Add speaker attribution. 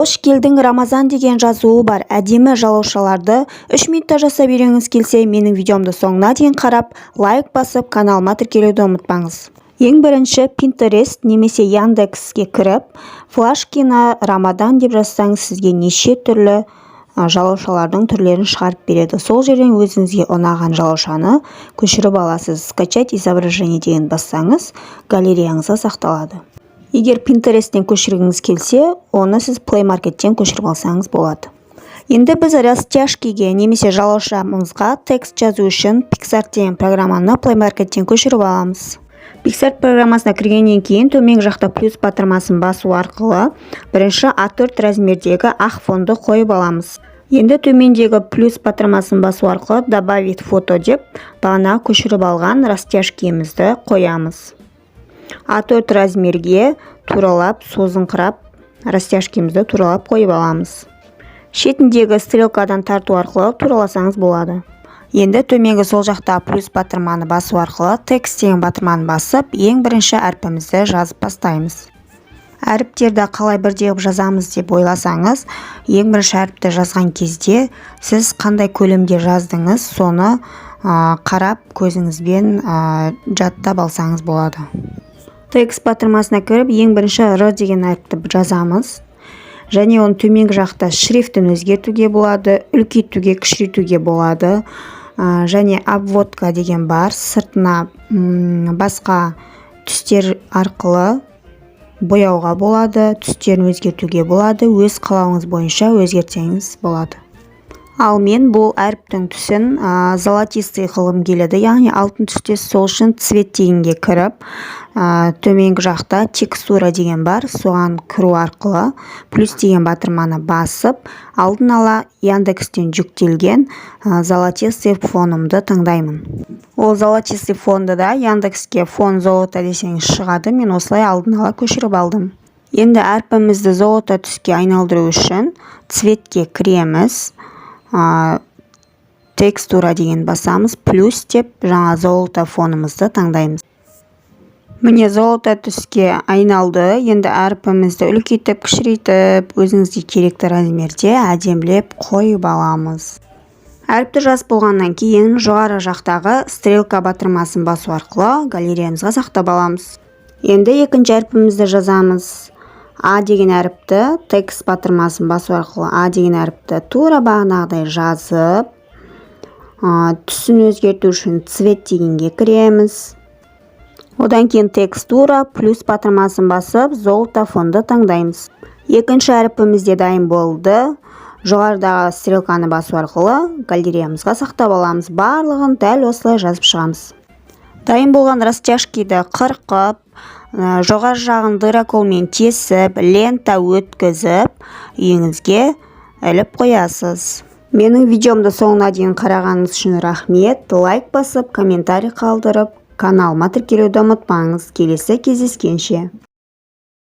Speaker 1: «Қош келдің, Рамазан» деген жазуы бар әдемі жалаушаларды 3 минутта жасап үйренгіңіз келсе, менің видеомды соңына дейін қарап, лайк басып, каналыма тіркелуді ұмытпаңыз. Ең бірінші Pinterest немесе Яндекске кіріп, «флажки на Рамадан» деп жазсаңыз, сізге неше түрлі жалаушалардың түрлерін шығарып береді. Сол жерден өзіңізге ұнаған жалаушаны көшіріп аласыз. «Скачать изображение» деген бассаңыз, галереяңызға сақталады. Егер Pinterest-тен көшіргіңіз келсе, оны сіз Play Market-тен көшіріп алсаңыз болады. Енді біз растяжкиге немесе жалаушамызға текст жазу үшін PicsArt деген программаны Play Market-тен көшіріп аламыз. PicsArt программасына кіргеннен кейін төменгі жақта плюс батырмасын басу арқылы бірінші А4 размердегі ақ фонды қойып аламыз. Енді төмендегі плюс батырмасын басу арқылы «Добавить фото» деп, бағана көшіріп алған растяжкемізді қоямыз. А4 размерге туралап, созыңқырап, растяжкемізді туралап қойып аламыз. Шетіндегі стрелкадан тарту арқылы тураласаңыз болады. Енді төменгі сол жақта плюс батырманы басу арқылы «Текст» деген батырманы басып, ең бірінші әрпімізді жазып бастаймыз. Әріптерді қалай бірдей қылып жазамыз деп ойласаңыз, ең бірінші әріпті жазған кезде сіз қандай көлемде жаздыңыз, соны қарап, көзіңізбен жаттап алсаңыз болады. «Текст» батырмасына кіріп, ең бірінші «Р» деген әріпті жазамыз және оның төменгі жақта шрифтін өзгертуге болады, үлкейтуге, кішірейтуге болады және «Обводка» деген бар, сыртына басқа түстер арқылы бояуға болады, түстерін өзгертуге болады. Өз қалауыңыз бойынша өзгертсеңіз болады. Ал мен бұл әріптің түсін золотистый қылғым келеді, яғни алтын түстес. Сол үшін «Цвет» дегенге кіріп, төменгі жақта «Текстура» деген бар, соған кіру арқылы плюс деген батырманы басып, алдын ала Яндекстен жүктелген золотистый фонымды таңдаймын. Ол золотистый фонды да Яндекске «фон золото» десеңіз, шығады. Мен осылай алдын ала көшіріп алдым. Енді әрпімізді золото түске айналдыру үшін «Цветке» кіреміз, «Текстура» деген басамыз, плюс деп, жаңа золото фонымызды таңдаймыз. Міне, золото түске айналды. Енді әрпімізді үлкейтіп, кішірейтіп, өзіңізге керекті размерде әдемілеп қойып аламыз. Әріпті жазып болғаннан кейін жоғары жақтағы стрелка батырмасын басу арқылы галереямызға сақтап аламыз. Енді екінші әрпімізді жазамыз. А деген әріпті «Текст» батырмасын басу арқылы А деген әріпті тура бағанағыдай жазып, түсін өзгерту үшін «Цвет» дегенге кіреміз. Одан кейін «Текстура», плюс батырмасын басып, золото фонды таңдаймыз. Екінші әріпіміз де дайын болды. Жоғарыдағы стрелканы басу арқылы галереямызға сақтап аламыз. Барлығын дәл осылай жазып шығамыз. Дайын болған растяжкиді қырқып, жоғары жағын дыроколмен тесіп, лента өткізіп, үйіңізге іліп қоясыз. Менің видеомды соңына дейін қарағаныңыз үшін рахмет. Лайк басып, комментарий қалдырып, каналыма тіркелуді ұмытпаңыз. Келесі кездескенше!